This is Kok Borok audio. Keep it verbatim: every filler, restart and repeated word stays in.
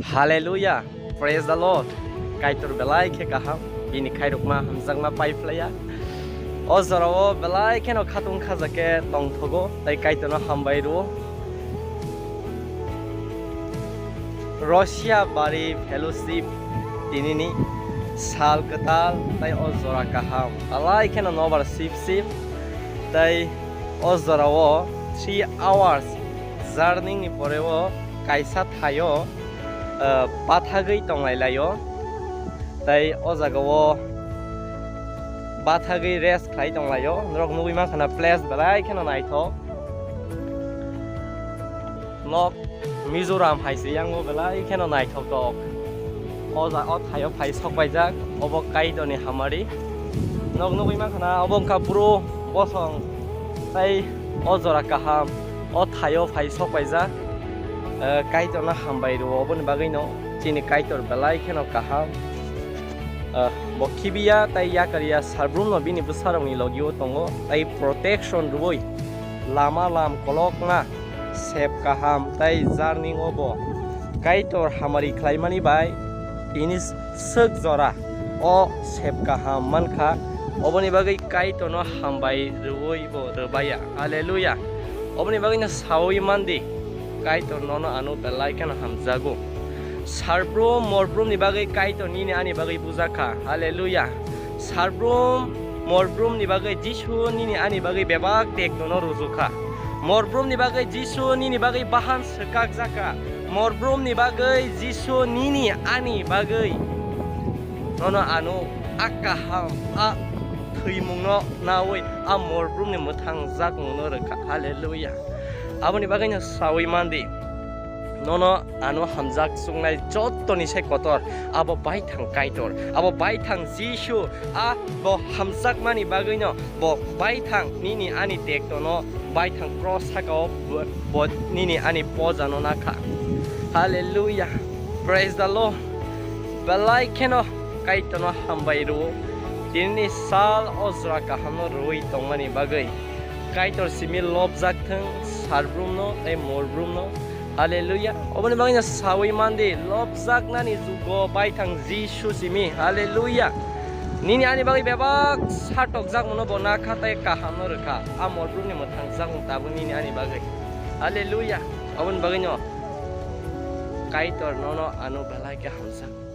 Hallelujah. Praise the Lord. Kaitor belai khe kaham, bini khairokma hamjakma pai phlaiya. O jorao belai kheno khatung khaja khe tongthogo, tai Kaitorno hambai rwo. Russia bari fellowship tinini sal kwtal tai o jora kaham. Belai kheno nobar sip sip tai o jorao three hours journey ni poreo kaisa thaio, ah, bathagwi tonglai laio. Tai o jagao bathagwi rest khlai tonglaio. Norok nugwi mankha na place belai kheno naithok. Nok Mizoram hai se yango belai kheno naithok tok. O ja-, o thaio phai sok paijak, obo Kaitorni hamari. Nok nugwi mankha na obo wngkha buro bosong. Tai o jora kaham, o thaio phai sok paijak. Eh, Kaitorno hambai rwo, oboni bagwino chini Kaitor belai kheno kaham. Eh, bo khibiya tai yakariya, salbrumno bini bwsarokni logio tongo, tai protection rwui lama lam kolokma sep kaham tai jarningo bo Kaitor hamari khlaimani bai tini swk jora o sep kaham mankha, oboni bagwi Kaitorno hambai rwui bo rwbaiya. Hallelujah. Oboni bagwino saui mandi, Kaitor nono ano belai kheno hamjago. Sarbrum morbrumni bagwi Kaitor nini ani bagwi bujakha. Hallelujah. Sarbrum morbrumni bagwi Jisu nini ani bagwi bebak tektono rujukha. Morbrumni bagwi Jisu nini bagwi bahan swkakjakha. Morbrumni bagwi Jisu nini ani bagwi nono ano a kaham, a thwimungno naui a morbrumni mwthangjakmungno rwkha. Hallelujah. Aboni bagwino saui mandi, nono ano hamjak chuknai jottoni se kotor, abo baithang Kaitor, abo baithang Jisu, a bo hamjakmani bagwino bo baithang nini ani tektono baithang cross sakao bo, bo nini ani pojano nakha. Hallelujah. Praise the Lord. Belai kheno Kaitorno hambai rwo. Tinini sal o jora kahamno rwui tongmani bagwi. Kaitor simi lobjak thung, sarbrum no tei morbrum no. Hallelujah. Oboni bagwi no sawi mandi, lobjaknani jugo baithang Jisu simi. Hallelujah. Nini ani bagwi bebak satokjak mano bo nakha tei kaham no rwkha. A morbrum ni mwthangjakmung tabuk nini ani bagwi. Hallelujah. Oboni bagwi no Kaitor nono ano belai khe hamjak.